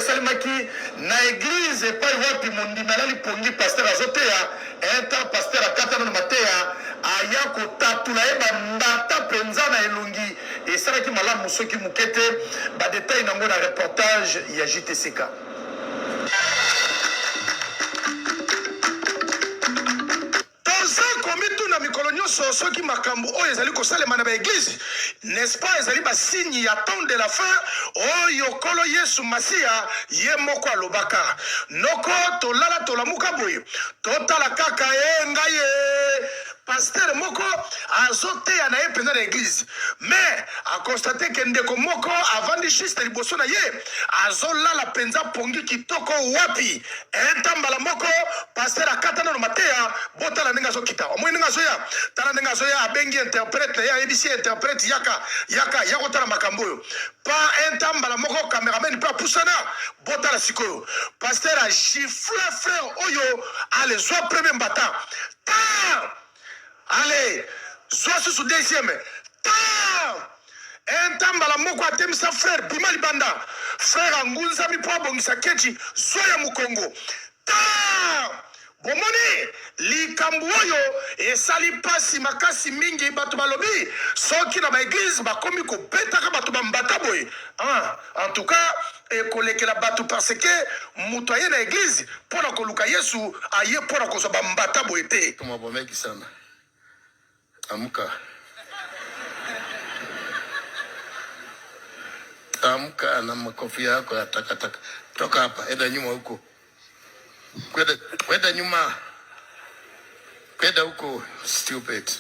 esalemaki na eglise epai wapi mondimi alali pongi, pasteur azoteya, un temps pasteur akata nano mateya, aya kotatula ye ba mbata penza na elongi, esalaki malamu soki moke te. Ba details nango na reportage ya JTCK. Toza komituna mikolo nionso soki makambo oyo ezali kosalema na ba eglises, n'est-ce pas, ezali ba signes ya temps de la fin oyo Nkolo Yesu Masiya ye moko alobaka. Noko tolala tolamuka boye totala kaka ee ngai ee Pasteur moko azo teya na ye penza na eglise mais a constate que ndeko moko avandi juste liboso na ye azo lala penza pongi kitoko wapi un temps mbala moko pasteur akata nano mateya botala ndenge azo kita omoni ndenge azoya tala ndenge azoya abengi interprète na ye ayebisi ye interprète yaka yaka ya kotala makambo oyo pa un temps mbala moko cameraman pe apusana botala sikoyo pasteur a gifle frère oyo ale zwa premier mbata Ta! Allez, zwa susu deuxième. Ta! Un temps mbala moko atemisa frère bima libanda. Frère angunzami mpo abongisa kechi, zwa ya mokongo. Ta! Bomoni likambo oyo esali mpasi makasi mingi. Bato balobi soki na ba eglise bakomi kobetaka bato ba mbata boye, ah, en tout cas ekolekela bato parce que moto aye na eglise mpo na koluka Yesu, aye mpo na kozwa ba mbata boye te. Mabomeki sana. Amka. Amka na makofi yako ya takataka. Toka hapa, enda nyuma huko. Kwenda, kwenda nyuma. Kwenda huko, stupid.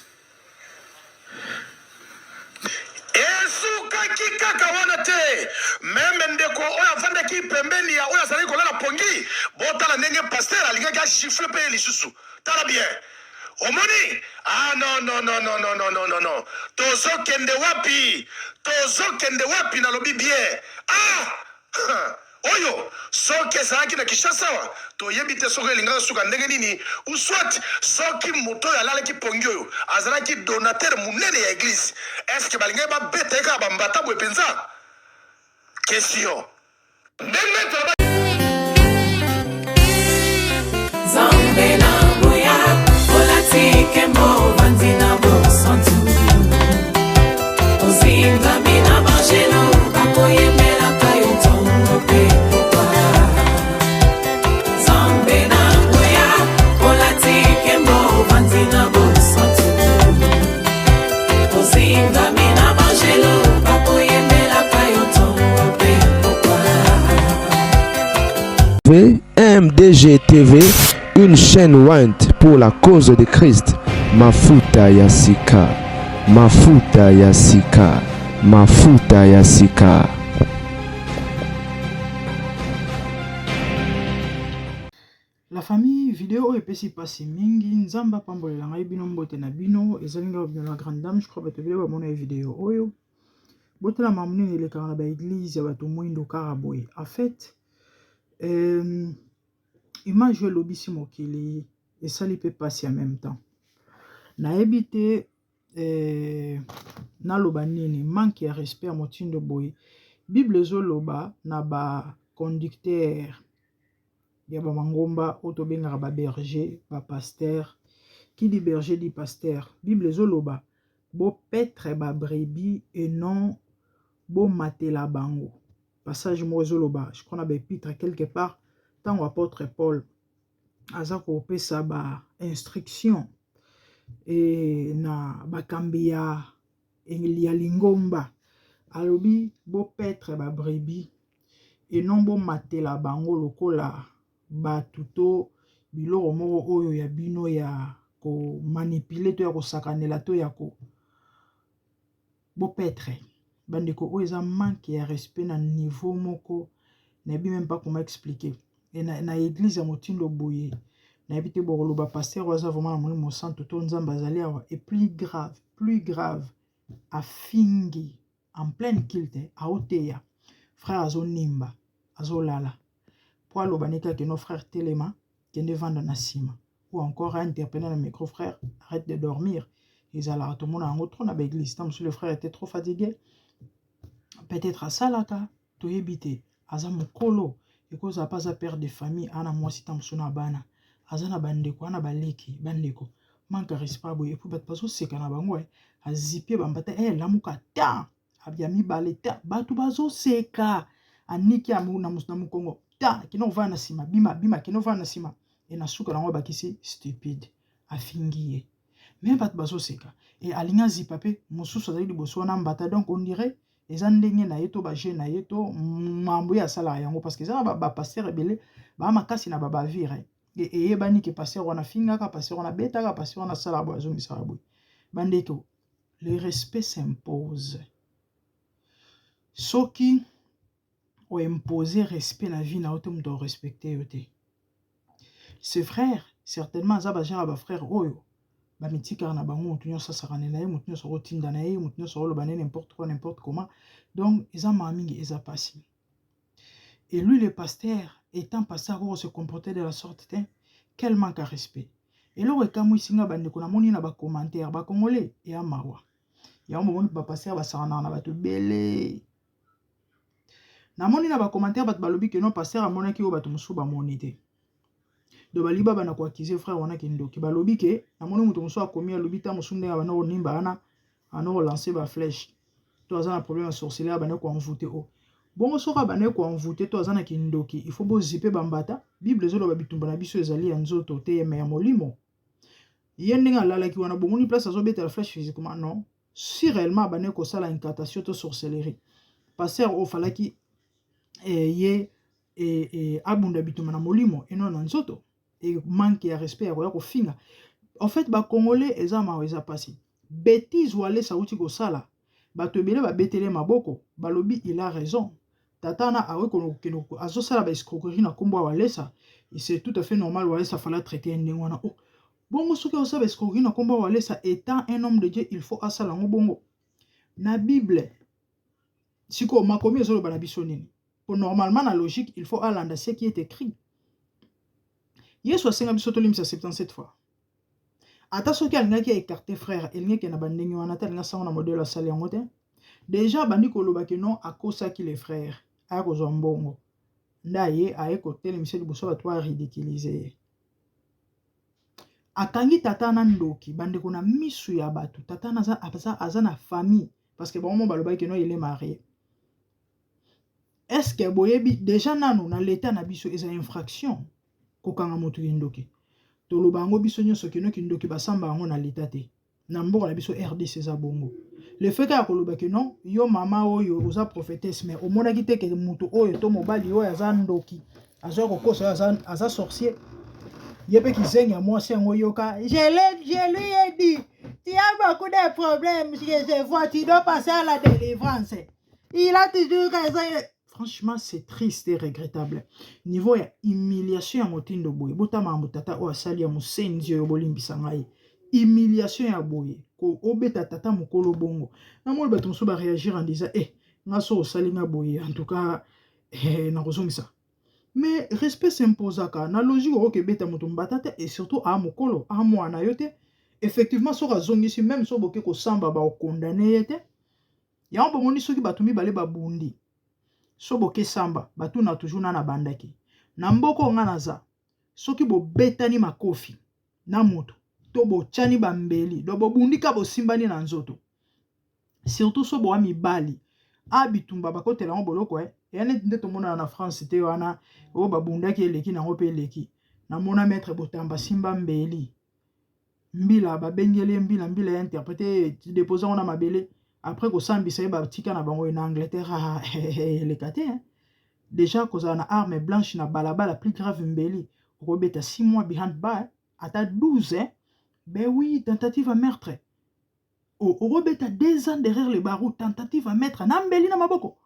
Esukaki kaka wana te, meme ndeko oyo afandaki pembeni ya oyo azalaki kolala pongi, botala ndenge pasteur alingaki a chiffle pe ye lisusu. Tala bien. Omoni? Ah non non non non non non non non non. Tozo kende wapi? Tozo kende wapi nalobi bien. Ah! Oyo soki ezalaki na Kinshasa awa toyebi te soki elingaki suka ndenge nini ou soit soki moto oyo alalaki pongi oyo azalaki donateur munene ya eglise est ce que balingaki babeta ye kaka ba mbata boye penza? Question. Ndenge tolobaki. Nzambe na nguya, olati nkembo, ovandi na bosantu, ozingami na banjelu, bakoyembelaka yo ntongo mpe pokwa. Nzambe na nguya, olati nkembo, ovandi na bosantu, ozingami na banjelu, bakoyembelaka yo ntongo mpe pokwa. MDG TV, une chaîne ointe pour la cause de Christ. Mafuta ya sika, mafuta ya sika, mafuta ya sika. La famille, video oyo epesi pasi mingi, Nzambe apambolela ngai bino mbote na bino, ezali ngai bino la grande dame, je crois bato ebele bamona ye video oyo. Botala makambo nini elekaka na ba eglise ya bato mwindo kaka boye. En fait, euh, image oyo elobisi mokili esali mpe pasi en même temps. Nayebi te eh, naloba nini, manque ya respect ya motindo boye. Bible ezoloba na ba conducteur ya ba mangomba oyo tobengaka ba berger, ba pasteur. Qui dit berger dit pasteur. Bible ezoloba bo paître ba brebis et non bomatela bango. Passage moko ezoloba, je crois na ba epitre quelque part, tango apotre Paul aza kopesa ba instruction e na bakambi ya, ya lingomba alobi bo paître ba brebis et non bomatela bango lokola batu to biloko moko oyo ya bino ya ko manipuler to ya kosakanela to ya ko bo petre bandeko oyo eza manque ya respect na niveau moko nayebi meme pas comment expliquer e na, na eglise ya motindo boye nayebi te bokoloba pasteur oyo aza vraiment na molimo mosantu to nzambe azali awa et plus grave plus grave afingi en pleine culte aoteya frère azonimba azolala po aloba ne kaka no frère telema kende vanda na nsima ou encore a interpeller na micro frère arrête de dormir ezalaka tomona yango trop na baeglise ntango mosusu le frère était trop fatigué peut-être asalaka toyebi te aza mokolo. Ekozala pe aza père de famille aza na mwasi ta mosusu na bana aza na bandeko aza na baleki bandeko manque ya respect boye epuis bato bazoseka na bango eh. Azipie bambata eh, lamuka ta ya mibale ta bato bazoseka aniki na mokongo ta kino ovanda na nsima bima bima kino ovanda na nsima e na suka nango abakisi stupide afingi ye me bato bazoseka e alingi azipa mpe mosusu azali liboso wana mbata donc on dirait eza ndenge na ye to ba jeu na ye to mambo ye asalaka yango parce que eza na ba pasteur ebele ba makasi na ba bavire eyebani ke pasteur wana afingaka pasteur wana abetaka pasteur wana asalaka boye azongisaka boye bandeko le respect s'impose soki oimpose respect na vie na yo te moto arespecte yo te ce frère certainement aza bagenre ya bafrère oyo bamitikaka na bango moto nyonso asakane na ye moto nyonso akotinda na ye moto nyonso akoloba na ye n'importe quoi n'importe comment donc eza mawa mingi eza pasi et lui le pasteur étant pasteur akoko se comporter de la sorte te quel manque à respect eloko ekamwisi nga bandeko namoni na bacommentaire bacongolais eya mawa yango bomoni bapasteur basakanaka na bato ebele Namoni na ba commentaire bato balobi que non pasteur amonaki oyo bato mosusu bamoni te. Donc balingi babanda ko accuser frère wana kindoki. Balobi ke namoni moto mosusu akomi alobi ta mosusu ndenge abanda konimba wana abanda kolancer ba flèche to aza na problème ya sorcellerie abanda koenvoute o. Bongo soki abandaki koenvoute to aza na kindoki il faut bozipe bambata. Bible ezoloba bitumba na biso ezali ya nzoto te mais ya molimo. Ye ndenge alalaki wana bomoni place azobetela flèche physiquement non. Si réellement abandaki kosala incantation to sorcellerie pasteur oyo falaki eh, ye eh, eh, abunda bitumba na molimo eno na nzoto e manque ya respect ya koya kofinga en fait bacongolais eza mawa eza mpasi betise walesa auti kosala bato ebele babetele maboko balobi il a raison tata wana akoki kokende azosala ba escroquerie na nkombo ya walesa c'est tout à fait normal walesa fala traite ye ndenge wana oh, Bongo soki osala escroquerie na kombo ya Walesa etant un homme de Dieu il faut asala yango bongo na bible sikoyo makomi ezoloba na biso nini po normalement na logique il faut alanda ce qui est écrit Yesu asenga biso tolimbisa 77 fois ata soki alingaki écarter frère elingi ekende na bandenge wana te alingi asango na modèle asali yango te deja abandi koloba ke non akosaki le frère aya kozwa mbongo nde aye aye kotelemisa liboso bato aridiculize ye Akangi tata na ndoki bandeko na misu ya batu tata na aza, aza, aza na famille parce que bango mo balobaki que non il est marie est ce que boyebi déjà nanu na l'etat na biso eza infraction kokanga moto kindoki toloba yango biso nyonso kino kindoki basamba yango na l'etat te na mboka na biso rdc eza bongo le fait kaka koloba ke non yo mama oyo oza prophétesse mais omonaki te ke moto oyo to mobali oyo aza ndoki aza kokosa oyo aza, aza sorcier ye mpe kizengi ya mwasi yango yoka je, je lui ai dit tu as beaucoup de problèmes je, je vois tu dois passer à la délivrance il a toujours raison Franchement, c'est triste et regrettable. Niveau ya humiliation ya motindo boye. Bota mambo tata oyo asali ya musenzi oyo bolimbisa ngai. Humiliation ya boye. Ko obeta tata mukolo bongo. Na moni bato mosusu ba réagir en disant eh nga so osali nga boye en tout cas eh, nakozongisa. Mais respect s'imposaka na logique okoki ebeta moto mbata te et surtout a mokolo a mwana yo te. Effectivement soki azongisi même so boke kosamba ba condamner ye te. Yango bomoni soki bato mibale babundi so boke samba batuna toujours nani abandaki na mboka oyo nga naza soki bobetani makofi na moto to botyani bambeli do bobundi ka bosimbani na nzoto surtout so boa mibali a bitumba bakotela yango boloko eh. Eya neti nde tomonana na France te wana oyo babundaki eleki nango mpe eleki namona maître Botamba simba mbeli mbila babengeli ye mbila mbila ya interprete depose yango na mabele après kosambisa ye batika na bango ye na Angleterre ah, eleka te hein. Deja kozala na arme blanche na balabala plus grave mbeli okobeta 6 mois behind bar ata 12 hein. Ben oui tentative à meurtre okobeta 2 ans derrière le barreau tentative à mettre na mbeli na maboko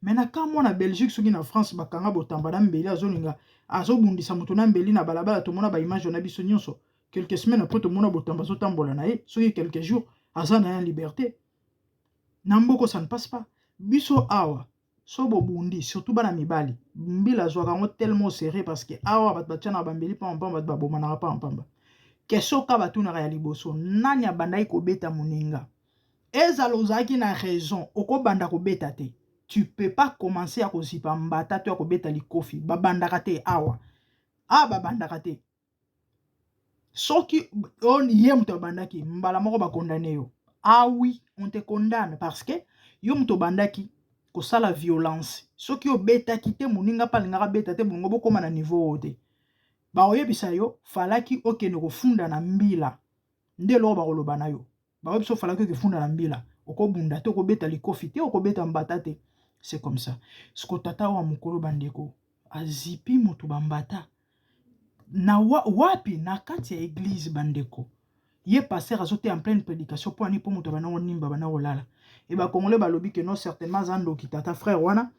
mais na kamwa na Belgique soki na France bakanga botamba na mbeli azolinga azobundisa moto na mbeli na balabala tomona ba image na biso nyonso quelques semaines après tomona botamba azotambola na ye soki quelques jours aza na ye en liberté na mboko ça ne passe pas biso awa so bobundi surtout bana mibali mbila azwaka yango tellement serré parce que awa bato batianaka bambeli pamba pamba bato babomanaka pamba pamba question ka batunaka ya liboso nani abandaki kobeta moninga ezala ozalaki na raison okobanda kobeta te. Tu peux pas commencer ya kozipa mbata to ya kobeta likofi. Babandaka te awa. Ah, babandaka te. Soki ye moto abandaki, mbala moko bakondane yo. Ah oui, on te condamne parce que yo moto obandaki kosala violence. Soki obetaki te, moninga mpe alingaka abeta te, bongo bokóma na niveau oyo te. Bakoyebisa yo falaki okende kofunda na mbila. Nde eloko bakoloba na yo. Bakoyebisa yo falaki okefunda na mbila. Okobunda te, okobeta likofi te, okobeta mbata te. C'est comme ça. Siko tata oyo ya mokolo bandeko azipi moto bambata na wa, wapi na kati ya eglise bandeko. Ye pasteur azoteya en pleine prédication mpo ani mpo moto abanda konimba abanda kolala. E ba congolais balobi que non, certainement aza ndoki tata frère wana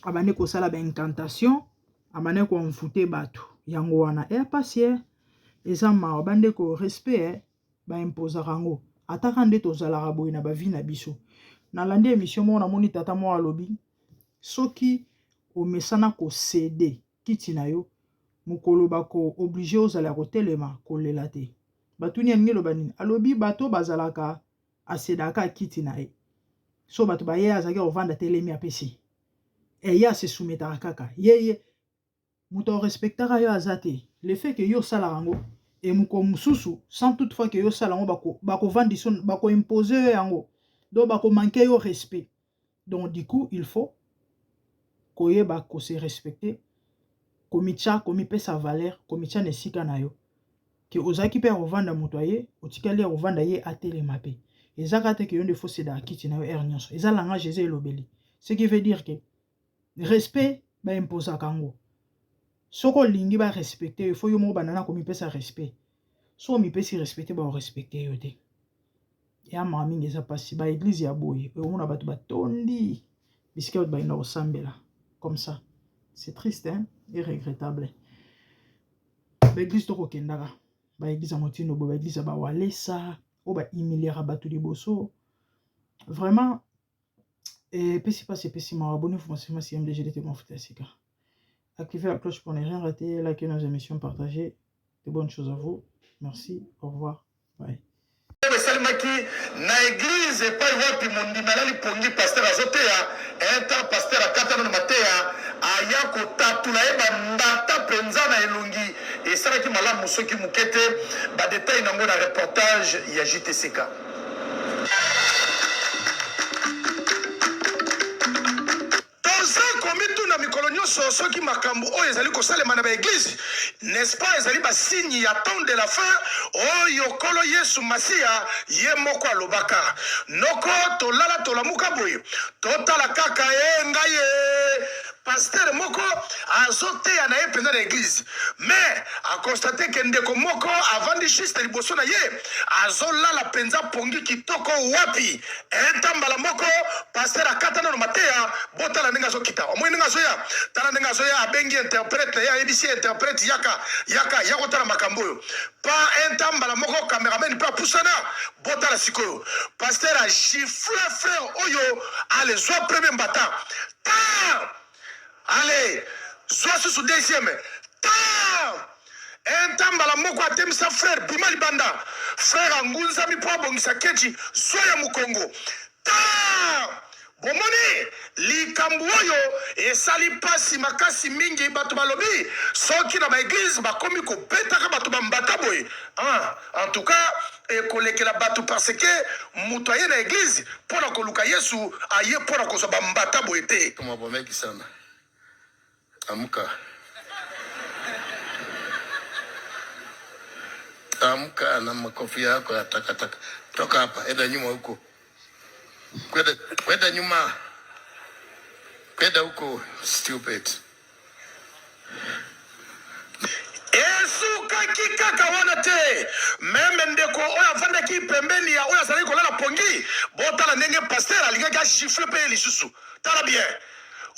abandi kosala ba incantation, abandi koenvoûter bato. Yango wana eya pasi e eza mawa bandeko, respect eh, ba imposaka yango ataka nde tozalaka boye na ba vie na biso. Nalandi émission moko, namoni tata moko alobi soki omesana kocéder kiti na yo, mokolo bako oblige ozala ya kotelema, kolela te. Batuni alingi eloba nini, alobi bato bazalaka acédaka kiti na ye, so bato baye azalaki kovanda telemi, apesi ye ase soumettaka kaka ye ye moto arespectaka yo aza te. Le fait que yo osalaka yango e mokolo mosusu, sans toutefois que yo osala yango, bakovandisa, bakoimpose yo yango, donc bakomanquer yo respect. Donc du coup il faut koyeba kose respecter, komitya, komipesa valeur, komitya na esika na yo ke ozalaki mpe ya kovanda, moto aye otikali ya kovanda, ye atelema mpe eza kaka te ke yo nde faut cédaka kiti na yo heure nyonso. Eza langage, eza elobeli. Ce qui veut dire que respect baimposaka yango. Soki olingi barespecte yo, faut yo moko banda na komipesa respect. Soki omipesi respect te, bakorespecte yo te. Ya mawa mingi, eza mpasi. Baéglise ya boye, omona bato batondi bisika bato balinga kosambela comme ça, c'est triste, hein, et regrettable. Baéglise tokokendaka, baéglise ya motindo boye, baéglise ya bawalesa oyo bahumiliaka bato liboso, vraiment epesi mpasi, epesi mawa. Abonnez-vous massivement si MDGDT Mafuta ya Sika. Activez la cloche pour ne rien rater, likez nos émissions, partagez. De bonnes choses à vous. Merci, au revoir, bye. Esalemaki na église epai wapi mondimi alali pongi, pasteur azoteya. Un temps pasteur akatana na mateya, aya kotatula ye bambata mpenza na elongi. Esalaki malamu soki moke te. Badétail nango na reportage ya JTCK. Toza komituna mikolo nyonso soki makambo oyo ezali kosalema na baéglise, n'est-ce pas, ezali basigne ya temps de la fin oyo Nkolo Yesu Masiya ye moko alobaka. Noko tolala tolamuka boye, totala kaka e ngai e pasteur moko azoteya na ye mpenza na église, mais aconstater ke ndeko moko avandi juste liboso na ye, azolala mpenza pongi kitoko. Wapi enta mbala moko pasteur akata nano mateya. Botala ndenge azokita, omoi ndenge azoya, tala ndenge azoya. Abengi interprète na ye, ayebisi interprète: "Yaka, yaka, ya kotala makambo oyo." Pa enta mbala moko cameraman mpe apusana. Botala sikoyo, pasteur agifle frère oyo. Ale, zwa premier mbata, ta. Ale, zwa susu deuxième, ta. Enta mbala moko atemisa frère: "Bima libanda." Frère angunzami mpo abongisa keti, zwa ya mokongo, ta. Bomoni likambo oyo esali mpasi makasi mingi. Bato balobi soki na baéglise bakomi kobetaka bato bambata boye, ah, en tout cas ekolekela bato, parce que moto aye na église mpo na koluka Yesu, aye mpo na kozwa bambata boye te. Mambo mengi sana. Amka. Amka na makofia yako ya takataka. Toka hapa, enda nyuma huko. Kwenda, kwenda nyuma. Kwenda huko, stupid. Esukaki kaka wana te. Même ndeko oyo avandaki pembeni ya oyo azalaki kolala pongi, botala ndenge pasteur alingaki agifle mpe ye lisusu. Tala bien,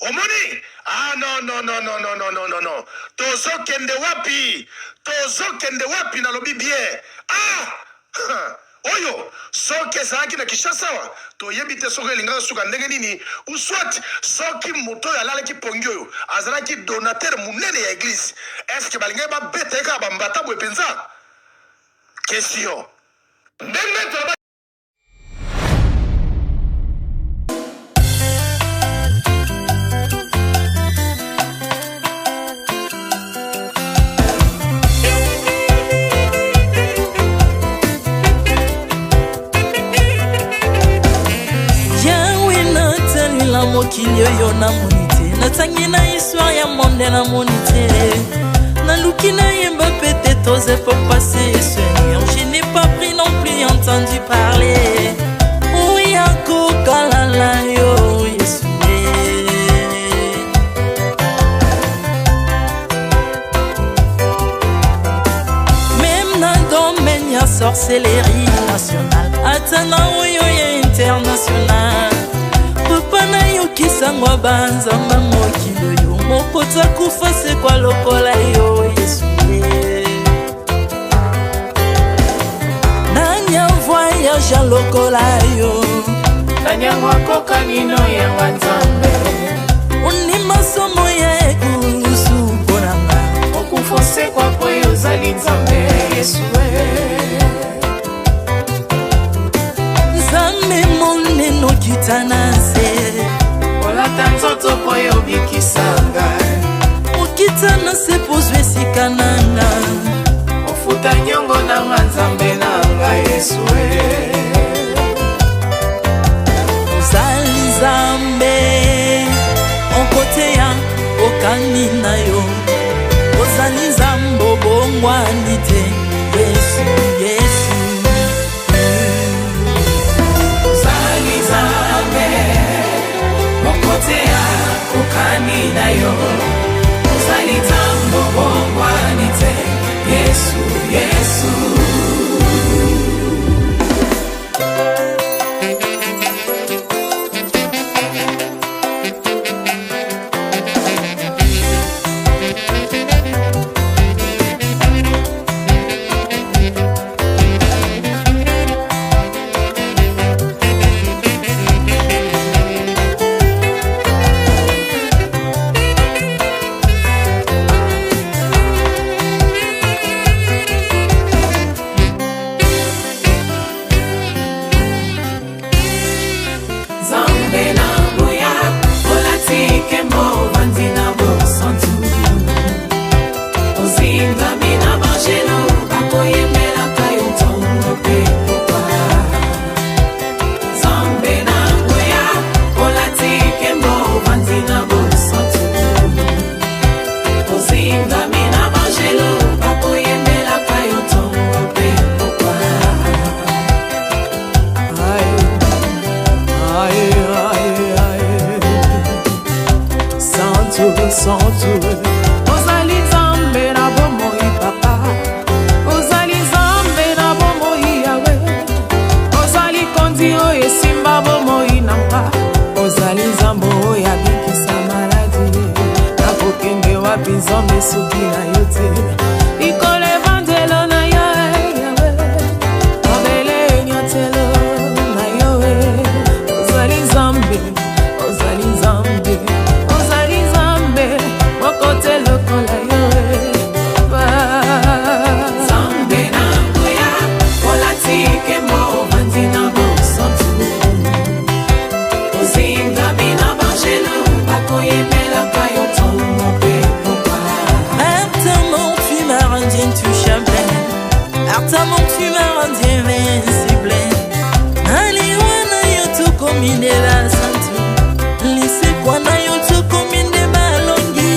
omoni? Ah non, non, non, non, non, non, non, non, non. Tozokende wapi? Tozokende wapi? Nalobi bien, ah, oyo soki ezalaki na Kinshasa awa, toyebi te soki elingaka suka ndenge nini, ou soit soki moto oyo alalaki pongi oyo azalaki donateur monene ya église, est ce balingaki babeta ye kaka bambata boye mpenza? Question. Ndenge toloba. mokili oyo namoni te natangi na histoire ya monde namoni te naluki nayemba peut-être aux époques passées Seigneur je n'ai pas pris non plus entendu parler oya kokalala yo Yesu Même na domaine ya sorcellerie nationale ata na oyo ya international papa nayokisango banzamba mokili oyo moko takufa sekwa lokola yo yesu nani avoyage lokola yo nani yango akokani no yanga nzambe ondima somo ya ekulusu mpo na nga okufa osekwa mpo yo ozali nzambe yesu nzambe monene okita na nse olata nzoto mpo yo obikisa ngai okita na nse mpo ozwa esika na nga ofuta nyongo na nga nzambe na nga yesu ozali nzambe okoteya okani na yo ozali nzambe obongwani te yesu yesu ozali nzambe okoteya okani na yo ozali nzambe obongwani te yesu yesu Nzambe na nguya olati nkembo ovandi na bosantu ozingami na banjelu bakoyembelaka yo ntongo mpe pokwa Nzambe na nguya olati nkembo ovandi na bosantu ozingami na banjelu bakoyembelaka yo ntongo mpe pokwa Aïe, aïe, aïe. Santu, santu. Ozali nzambe na bomoi papa ozali nzambe na bomoi yawe ozali kondi oyo esimba bomoi na nga ozali nzambe oyo abikisa maladi nakokende wapi nzambe soki na yo te likolo evandelo na yo yawe mabele enyatelo na yo ozali nzambe ozali nzambe ozali nzambe moko te lokola yo nzambe na nguya olati nkembo ovandi na bosantu ozingami na banjelu bakoyembelaka yo ntongo mpe pokwa Artamon, tu m'as rendu intouchable. Artamon, tu m'as rendu invincible. Naliwa na yo tokomi nde basantu. Lisekwa na yo tokomi nde balongi.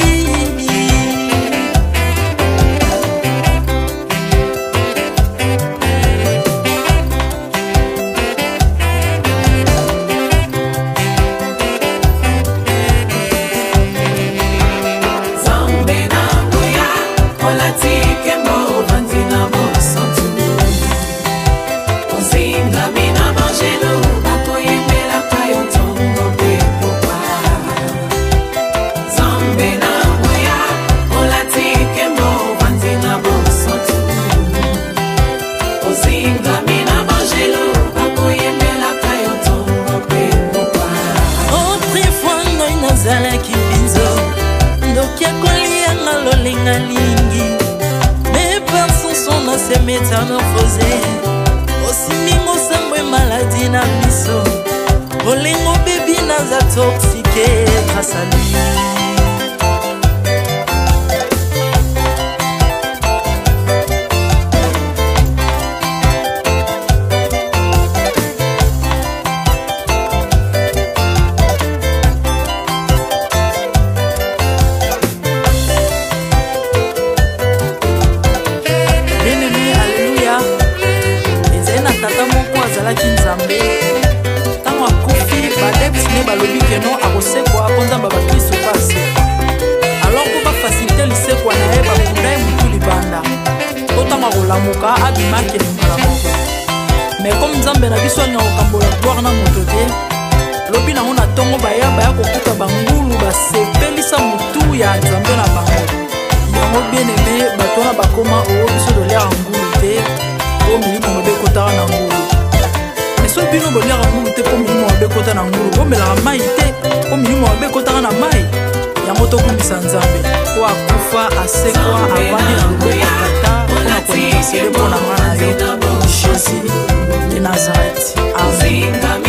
Nzambe na nguya olati nkembo ovandi na bosantu ozingami na banjelu bakoyembelaka yo ntongo mpe pokwa Nzambe na nguya olati nkembo ovandi na bosantu ozingami na banjelu bakoyembelaka yo ntongo mpe pokwa Autrefois ngai nazalaki mbinzo ndoki akolianga lolenga lingi mais par son son na se métamorphose osimingo sambwe maladi na miso bolingo bebi naza toxique grâce à lui. Kolamuka abima akende mbala moko. Mais comme Nzambe na biso alingaka kokambola gloire na moto te, lobi nango na ntongo baya baya kokuta bangulu basepelisa motu ya Nzambe na bango. Yango bien aime, bato wana bakoma oo biso toliaka ngulu te mpo milimo mabe ekotaka na ngulu. Mais soki bino boliaka ngulu te mpo milimo mabe ekota na ngulu, bomelaka mai te mpo milimo mabe ekotaka na mai. Yango tokumbisa Nzambe mpo akufa asekwa avandi na loboko ya Tata mpo na kointercede mpo na nga na yo. Jésus de Nazareth. Amen.